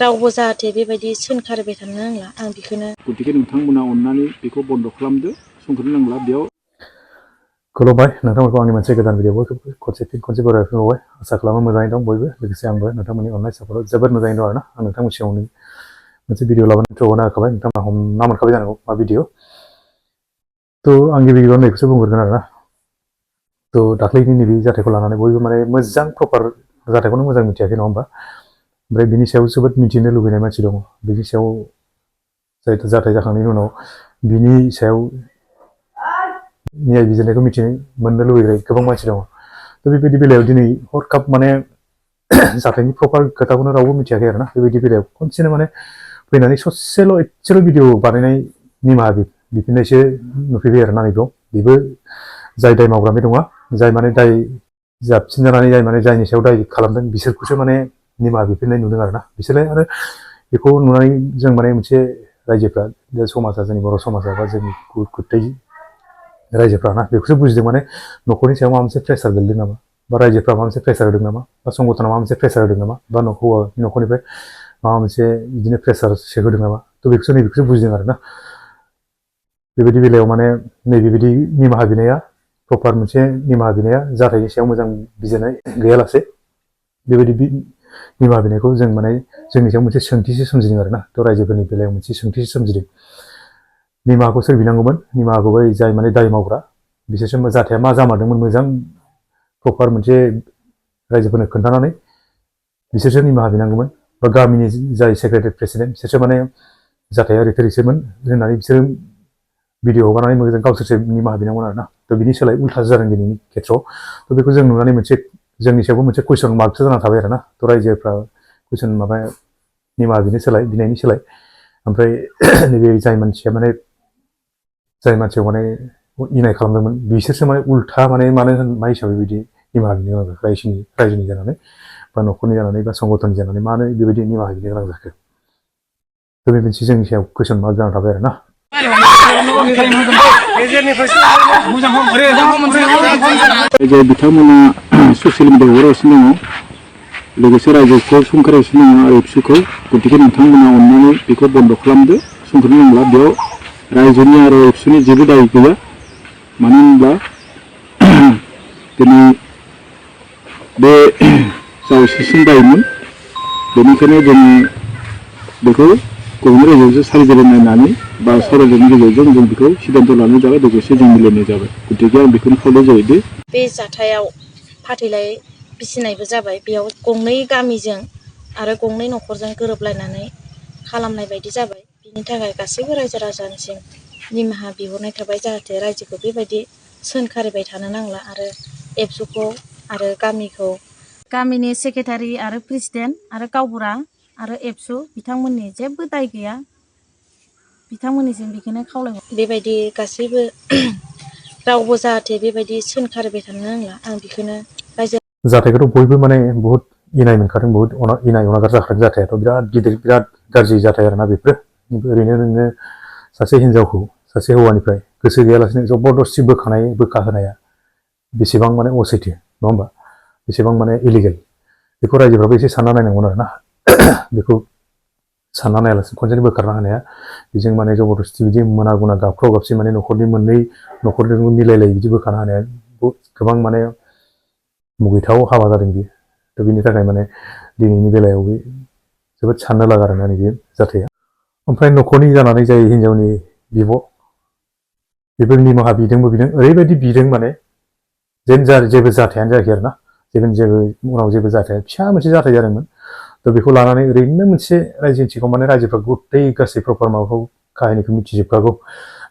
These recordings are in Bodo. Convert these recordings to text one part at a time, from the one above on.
रावबो जाहाथे बेबायदि सोंखारिबाय थानो नांला आं बेखौनो गतिके नोंथांमोना अननानै बेखौ बन्द खालामदो संख्रि नांला बेयाव खुलुमबाय नोंथांमोनखौ आंनि मोनसे गोदान भिडिअ खनसे बरायफिनबावबाय आसा खालामो मोजाङै दं बयबो लोगोसे आंबो नोंथांमोननि अननाय सापर्टआव जोबोद मोजाङै दं आरोना आं नोंथांमोननि सिगाङावनो मोनसे भिडिअ लाबोनानै थ्र'होनो होखाबाय नोंथांमोना हमना मोनखाबाय जानांगौ मा भिडिअ थ' आं गिबियावनो नैखौसो बुंग्रोगोन आरोना थ' दाख्लैनि नैबे जाथायखौ लानानै बयबो माने मोजां प्रपार जाथायखौनो मोजां मिथियाखै नङा होमबा ओमफ्राय बिनि सायाव जोबोद मिथिनो लुबैनाय मानसि दङ बिनि सायाव जाथाय जाखांनायनि उनाव बिनि सायाव न्याय बिजिरनायखौ मिथिनो मोननो लुबैग्रा गोबां मानसि दङ थ' बेबायदि बेलायाव दिनै हरखाब माने जाथायनि प्रपार खोथाखौनो रावबो मिथियाखै आरोना बेबायदि बेलायाव खनसेनो माने फैनानै एसेल' भिडिअ बानायनाय निमाहा बिफिननायसो नुफैबाय आरोना नैबेयाव बेबो जाय दाय मावग्रा बे नङा जाय माने दाय जाबसिनजानानै जाय माने जायनि सायाव दाय खालामदों बिसोरखौसो माने निमाहा बिफिननाय नुदों आरोना बिसोरलाय आरो बेखौ नुनानै जों माने मोनसे रायजोफ्रा समाजा जोंनि बर' समाजा बा जोंनि गुथै रायजोफ्राना बेखौसो बुजिदों माने न'खरनि सायाव माबा मोनसे प्रेसार गोलैदों नामा बा रायजोफ्रा माबा मोनसे प्रेसार होदों नामा बा संगठना माबा मोनसे प्रेसार होदों नामा बा न'खरनिफ्राय माबा मोनसे बिदिनो प्रेसारसो होदों नामा थ' नैबेखौसो बुजिदों आरोना बेबायदि बेलायाव माने नैबेबायदि निमाहा बिनाया प्रपार मोनसे निमाहा बिनाया जाथायनि सायाव मोजां बिजिरनाय गैयालासे बेबायदि निमाहा बिनायखौ जों माने जोंनि सायाव मोनसे सोंथिसो सोमजिदों आरोना थ' रायजोफोरनि बेलायाव मोनसे सोंथिसो सोमजिदों निमाहाखौ सोर बिनांगौमोन निमाहाखौ बै जाय माने दाय मावग्रा बिसोरसो जाथाया मा जामारदोंमोन मोजां प्रपार मोनसे रायजोफोरनो खोन्थानानै बिसोरसो निमाहा बिनांगौमोन बा गामिनि जाय सेक्रेटारि प्रेसिडेन्ट बिसोरसो माने जाथाया ओरै थोरैसोमोन होननानै बिसोर भिडिअ हगारनानै मोजां गावसोरसो निमाहा बिनांगौमोन आरोना थ' बिनि सोलाय उल्थासो जादों दिनैनि खेथ्रआव थ' बेखौ जों नुनानै मोनसे जोंनि सायावबो मोनसे कुइसन मार्कसो जाना थाबाय आरोना थ' रायजोफ्रा कुइसन माबा निमाहा बिनायनि सोलाय ओमफ्राय नैबे जाय मानसिया माने जाय मानसियाव माने इनाय खालामदोंमोन बिसोरसो माने उल्था माने मानो मा हिसाबै बिदि निमाहा बिनो गोनां जाखो रायजोनि जानानै बा न'खरनि जानानै बा संगठननि जानानै मानो बेबायदि निमाहा बिनो गोनां जाखो थ' बे मोनसे जोंनि सायाव कुइसन मार्क जाना थाबाय आरोना जाय बिथांमोना ससियेल मिडियायाव हगारगासिनो दङ लोगोसे रायजोखौ संखारिगासिनो दङ आरो एबसुखौ गतिके नोंथांमोना अननानै बेखौ बन्द खालामदो संख्रि नांला बेयाव रायजोनि आरो एबसुनि जेबो दाय गैया मानो होनब्ला दिनै बे जाय एसेसिन दायमोन बेनिखायनो जोङो बेखौ गुबुन रायजोआवसो सारिजानाय नायनानै बा सावरायनायनि गेजेरजों जों बेखौ सिद्धान्त लानाय जाबाय लोगोसे जों मिलायनाय जाबाय गतिके आं बेखौनो खावलाय जायोदि बे जाथायाव फाथैलाइ बिसिनायबो जाबाय बेयाव गंनै गामिजों आरो गंनै न'खरजों गोरोबलायनानै खालामनाय बायदि जाबाय बिनि थाखाय गासैबो रायजो राजानिसिम निमाहा बिहरनाय थाबाय जाहाथे रायजोखौ बेबायदि सोंखारिबाय थानो नांला आरो एबसुखौ आरो गामिनि सेक्रेटारि आरो प्रेसिडेन्ट आरो गावबुरा आरो एबसु बिथांमोननि जेबो दाय गैया बिथांमोननिसिम बेखौनो खावलायहर बेबायदि गासैबो रावबो जाहाथे बेबायदि सोंखारिबाय थानो नांला आं बेखौनो रायजो जाथायखौथ' बयबो माने बहुत इनाय मोनखादों बहुत इनाय अनागार जाखादों जाथायाथ' बिराद गिदिर बिराद गाज्रि जाथाय आरोना बेफोरो ओरैनो नोङो सासे हिनजावखौ सासे हौवानिफ्राय गोसो गैयालासिनो जबरदस्ति बोखाहोनाया बेसेबां माने असैथो नङा होमबा बेसेबां माने इलिगेल बेखौ रायजोफ्राबो एसे सानना नायनांगोन आरोना बेखौ सानना नायालासिनो खनसेनो बोखारना होनाया बेजों माने जबरदस्ति बिदि मोना गुना गाबख्राव गाबसि माने मोननै न'खरजों मिलायलायै बिदि बोखारना होनाया गोबां माने मुगैथाव हाबा जादों बियो थ' बिनि थाखाय माने दिनैनि बेलायाव बे जोबोद साननो लागा आरोना नैबे जाथाया ओमफ्राय न'खरनि जानानै जाय हिनजावनि बिब' बेबो निमाहा बिदों ओरैबायदि बिदों माने जेन जेबो जाथायानो जायाखै आरोना उनाव जेबो जाथाया फिसा मोनसे जाथाय जादोंमोन थ' बेखौ लानानै ओरैनो मोनसे रायजोनि सिगाङाव माने रायजोफ्रा गथै गासै प्रपार माबाखौ काहिनिखौ मिथिजोबखागौ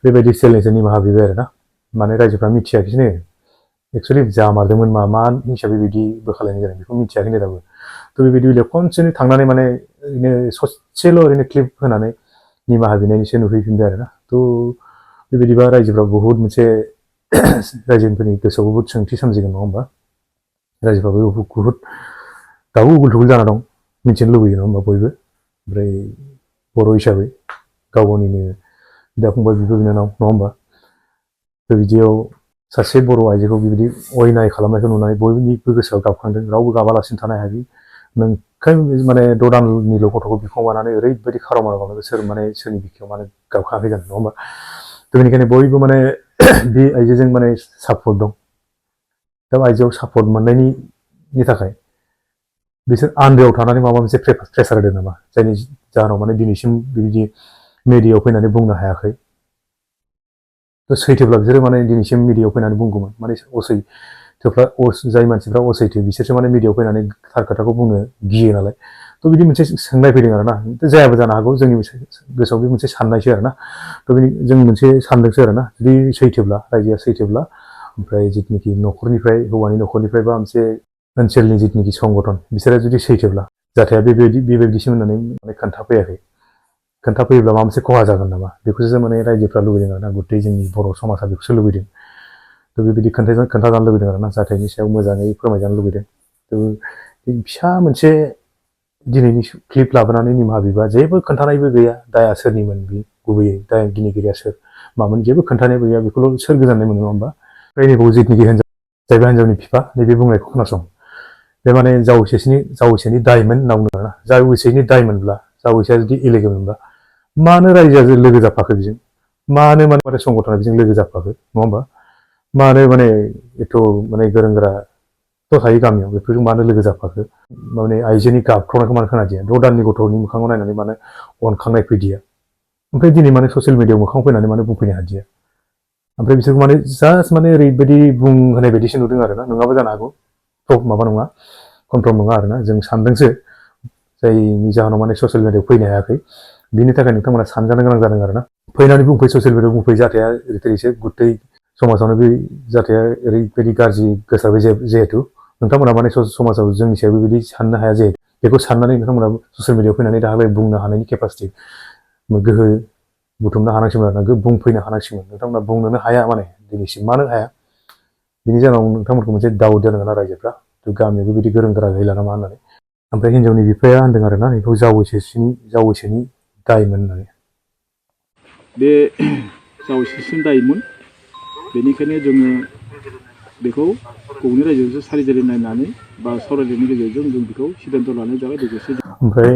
बेबायदि स्टाइलनिसो निमाहा बिबाय आरोना माने रायजोफ्रा मिथियाखैसैनो एक्सुवेलि जामारदोंमोन मा हिसाबै बिदि बोखालायनाय जादों बेखौ मिथियाखैनो दाबो थ' बेबायदि बेलायाव खनसेनो थांनानै माने ओरैनो ससेल' ओरैनो क्लिप होनानै निमाहा बिनायनिसो नुहैफिनबाय आरोना थ' बेबायदिबा रायजोफ्रा बहुद मोनसे रायजोफोरनि गोसोआव बहुद सोंथि सोमजिगोन नङा होमबा रायजोफ्राबो बहुद दाबो उगुल थुगुल जाना दं मिथिनो लुबैयो नङा होमबा बयबो ओमफ्राय बर' हिसाबै गाव गावनिनो बिदा फंबाय बिब' बिनानाव नङा होमबा थ' बिदियाव सासे बर' आइजोखौ बेबायदि अयनाय खालामनायखौ नुनानै बयनिबो गोसोआव गाबखांदों रावबो गाबालासिनो थानो हायाखै नों माने द' दाननिल' गथ'खौ बिखाव बानानै ओरैबायदि खारावमाराव गाबनांगौ सोर माने सोरनि बिखायाव माने गाबखाङाखै जानो नङा होमबा थ' बेनिखायनो बयबो माने बे आइजोजों माने सापर्ट दं दा आइजोआव सापर्ट मोननायनि थाखाय बिसोर आन्दोआव थानानै माबा मोनसे प्रेसार होदों नामा जायनि जाहोनाव माने दिनैसिम बिदि मिडियायाव फैनानै बुंनो हायाखै थ' सैथोब्ला बिसोरो माने दिनैसिम मिडियायाव फैनानै बुंगौमोन माने असैथोफ्रा जाय मानसिफ्रा असैथो बिसोरसो माने मिडियायाव फैनानै थार खोथाखौ बुंनो गियो नालाय थ' बिदि मोनसे सोंनाय फैदों आरोना जायाबो जानो हागौ जोंनि गोसोआव बे मोनसे साननायसो आरोना थ' जों मोनसे सानदोंसो आरोना जुदि सैथोब्ला रायजोआ सैथोब्ला ओमफ्राय जिथुनाखि न'खरनिफ्राय हौवानि न'खरनिफ्राय बा मोनसे ओनसोलनि जिथुनाखि संगठन बिसोरो जुदि सैथोब्ला जाथाया बेबायदिसिम होननानै माने खोन्थाफैयोब्ला माबा मोनसे खहा जागोन नामा बेखौसो माने रायजोफ्रा लुबैदों आरोना गुथै जोंनि बर' समाजा बेखौसो लुबैदों थ' बेबायदि खोन्थाजानो लुबैदों आरोना जाथायनि सायाव मोजाङै फोरमायजानो लुबैदों थ' फिसा मोनसे दिनैनि क्लिप लाबोनानै निमाहा बिबा जेबो खोन्थानायबो गैया दाया सोरनिमोन बे गुबैयै दायनिगिरिया सोर मामोन जेबो खोन्थानायबो गैया बेखौल' सोर गोजोननाय मोनो नङा होमबा नैबे जिथुनाखि हिन्जाव जायबा हिन्जावनि बिफा नैबे बुंनायखौ खोनासं बे माने जावैसेनि दायमोन होनना बुंदों आरोना जावैसेनि दायमोनब्ला जावैसेया जुदि इलिगेलमोनब्ला मानो रायजोआ लोगो जाफाखो बेजों मानो माने संगठना बेजों लोगो जाफाखो नङा होमबा मानो माने एथ' माने गोरों गोरा थ' थायो गामियाव बेफोरजों मानो लोगो जाफाखो माने आइजोनि गाबख्रावनायखौ मानो खोनादिया द' दाननि गथ'नि मोखाङाव नायनानै मानो अनखांनाय फैदिया ओमफ्राय दिनै माने ससियेल मिडियायाव मोखाङाव फैनानै मानो बुंफैनो हादिया ओमफ्राय बिसोरखौ माने जास्ट माने ओरैबायदि बुंहोनाय बायदिसो नुदों आरोना नङाबो जानो हागौ माबा नङा कन्फार्म नङा आरोना जों सानदोंसो जायनि जाहोनाव माने ससियेल मिडियायाव फैनो हायाखै बिनि थाखाय नोंथांमोना सानजानो गोनां जादों आरोना फैनानै बुंफै ससियेल मिडियायाव बुंफै जाथाया ओरैसो गुथै समाजावनो बे जाथाया ओरैबायदि गाज्रि गोसारबाय जिहेतु नोंथांमोना माने समाजाव जोंनि सायाव बेबायदि साननो हाया जे बेखौ साननानै नोंथांमोना ससियेल मिडियायाव फैनानै दाहालागै बुंनो हानायनि केपासिटि गोहो बुथुमनो हानांसिगोन आरोना बुंफैनो हानांसिगोन नोंथांमोना बुंनोनो हाया माने दिनैसिम मानो हाया बिनि जाहोनाव नोंथांमोनखौ मोनसे दाउट जादों आरोना रायजोफ्रा गामियाव बेबायदि गोरों गोरा गैला नामा होननानै ओमफ्राय हिन्जावनि बिफाया होनदों आरोना बेखौ जावैसोनि दायमोन होननानै बे जावैसोसिम दायमोन बेनिखायनो जोङो बेखौ गंनै रायजोजों सारिजारि नायनानै बा सावरायनायनि गेजेरजों जों बेखौ सिद्धान्त लानाय जाबाय लोगोसे ओमफ्राय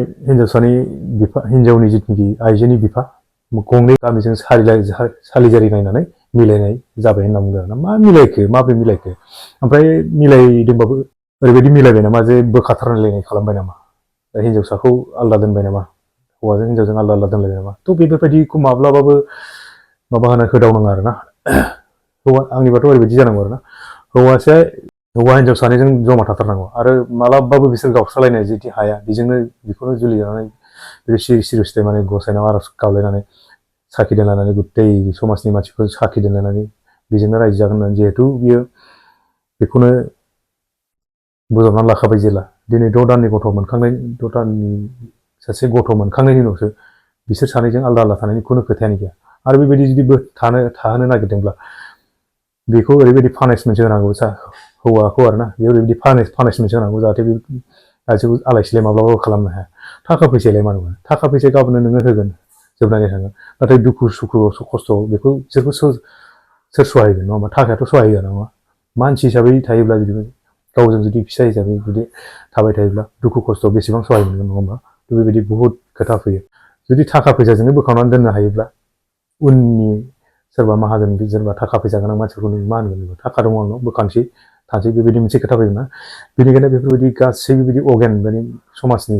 हिन्जावनि जिथुनाखि आइजोनि बिफा गंनै गामिजों सालिजारि नायनानै मिलायनाय जाबाय होनना बुंदों आरोना मा मिलायखो माबोरै मिलायखो ओमफ्राय मिलायदोंबाबो ओरैबायदि मिलायबाय नामा जे बोखाथारलायनाय खालामबाय नामा हिन्जावसाखौ आलादा दोनबाय नामा हौवाजों हिन्जावजों आलादा आलादा दोनलायबाय नामा थ' बेफोरबायदिखौ माब्लाबाबो माबा होनो होदावनाङा आरोना आंनिबाथ' ओरैबायदि जानांगौ आरोना हौवा हिन्जाव सानैजों जमा थाथारनांगौ आरो मालाबाबो बिसोर गावस्रालायनाय जुदि हाया बेखौनो जुलि जानानै बे सिरि माने गसाइनाव आर'ज गाबलायनानै साखि दोनलायनानै गुथै समाजनि मानसिफोर साखि दोनलायनानै बेजोंनो रायजो जागोन होननानै जिहेथु बियो बेखौनो बोजबनानै लाखाबाय जेला दिनै द' दाननि सासे गथ' मोनखांनायनि उनावसो बिसोर सानैजों आलदा आलदा थानायनि खुनु खोथायानो गैया आरो बेबायदि जुदि थाहोनो नागिरदोंब्ला बेखौ ओरैबायदि पानिशमेन्ट होनांगौ हौवाखौ आरोना बेयाव ओरैबायदि पानिशमेन्ट होनांगौ जाहाथे बे गासैबो आलाय सिलाय माब्लाबाबो खालामनो हाया थाखा फैसायालाय मा नङा थाखा फैसा गाबोनो नोङो होगोन जोबनानै थाङो नाथाय दुखु सुखु खस्थ' बेखौ बिसोरखौ सोर सहायगोन नङा होमबा थाखायाथ' सहाय होआ नङा मानसि हिसाबै थायोब्ला बिदिनो गावजों जुदि फिसा हिसाबै जुदि थाबाय थायोब्ला दुखु खस्थ' बेसेबां सहाय मोनगोन नङा होमबा बेबायदि बहुद खोथा फैयो जुदि थाखा फैसाजोंनो बोखावनानै दोननो हायोब्ला उननि सोरबा माहाजोन जेनेबा थाखा फैसा गोनां मानसिफोरखौ मा होनगोन थाखा दङ आंनाव बोखांसै थांसै बेबायदि मोनसे खोथा फैयोना बेनिखायनो बेफोरबायदि गासै बेबायदि अगेन माने समाजनि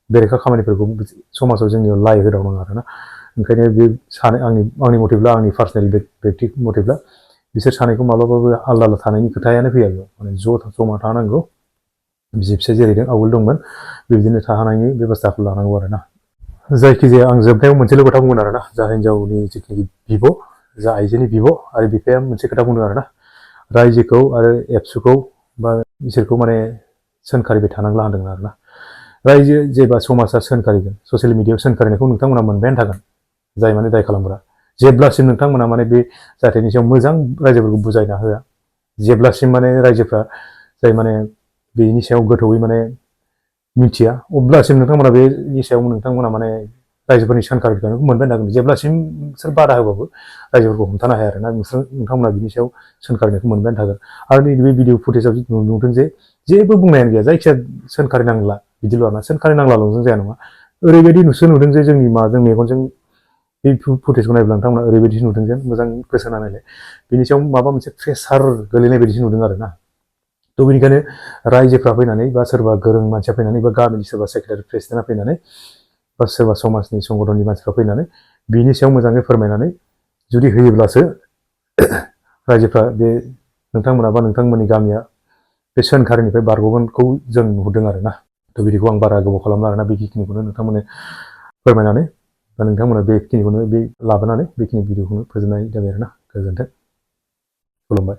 बेरेखा खामानिफोरखौ समाजाव जोंनियाव लाय होदावनाङा आरोना ओंखायनो बे आंनि मथेब्ला आंनि पार्सनेल बेक्ति मथेब्ला बिसोर सानैखौ माब्लाबाबो आलदा आलदा थानायनि खोथायानो फैया माने जमा थानांगौ बिसि फिसाय जेरैदों आवगोल दंमोन बेबायदिनो थाहानायनि बेब'स्थाखौ लानांगौ आरोना जायखिजाया आं जोबनायाव मोनसेल' खोथा बुंगोन आरोना जा हिन्जावनि जिथुनाखि बिब' जा आइजोनि बिब' आरो बिफाया मोनसे खोथा बुंदों आरोना रायजोखौ आरो एबसुखौ बा इसोरखौ माने सोंखारिबाय थानांला होनदों आरोना रायजो जेबा समाजा सोंखारिगोन ससियेल मिडियायाव सोंखारिनायखौ नोंथांमोना मोनबायानो थागोन जाय माने दाय खालामग्रा जेब्लासिम नोंथांमोना माने बे जाथायनि सायाव मोजां रायजोफोरखौ बुजायना होआ जेब्लासिम माने रायजोफ्रा जाय माने बेनि सायाव गोथौयै माने मिथिया अब्लासिम नोंथांमोना बेनि सायाव नोंथांमोना माने रायजोफोरनि सोंखारिनायखौ मोनबाय थागोन जेब्लासिम बिसोर बादा होबाबो रायजोफोरखौ हमथानो हाया आरोना नोंथांमोना बिनि सायाव सोंखारिनायखौ मोनबायानो थागोन आरो नैबे भिडिअ फुटेजाव नुदों जे जेबो बुंनायानो गैया जायखिया सोंखारिनांला बिदिल' आरोना सोंखारि नांलाल'जों जाया नङा ओरैबायदि नुदों जे जोंनि जों मेगनजों बे फुटेजखौ नायब्ला नोंथांमोना ओरैबायदि नुदों जे मोजां गोसो होनानै बिनि सायाव माबा मोनसे प्रेसार गोलैनाय बायदिसो नुदों आरोना थ' बेनिखायनो रायजोफ्रा फैनानै बा सोरबा गोरों मानसिया फैनानै बा गामिनि सोरबा सेक्रेटारि प्रेसिडेन्टआ फैनानै बा सोरबा समाजनि संगठननि मानसिफ्रा फैनानै बिनि सायाव मोजाङै फोरमायनानै जुदि होयोब्लासो रायजोफ्रा बे नोंथांमोना बा नोंथांमोननि गामिया बे सोंखारिनिफ्राय बारग'गोनखौ जों नुहुरदों आरोना थ' बिदिखौ आं बारा गोबाव खालामला आरोना बेखिनिखौनो नोंथांमोननो फोरमायनानै बा नोंथांमोना बेखिनिखौनो बे लाबोनानै बेखिनि भिडिअखौनो फोजोबनाय जाबाय आरोना गोजोन्थों खुलुमबाय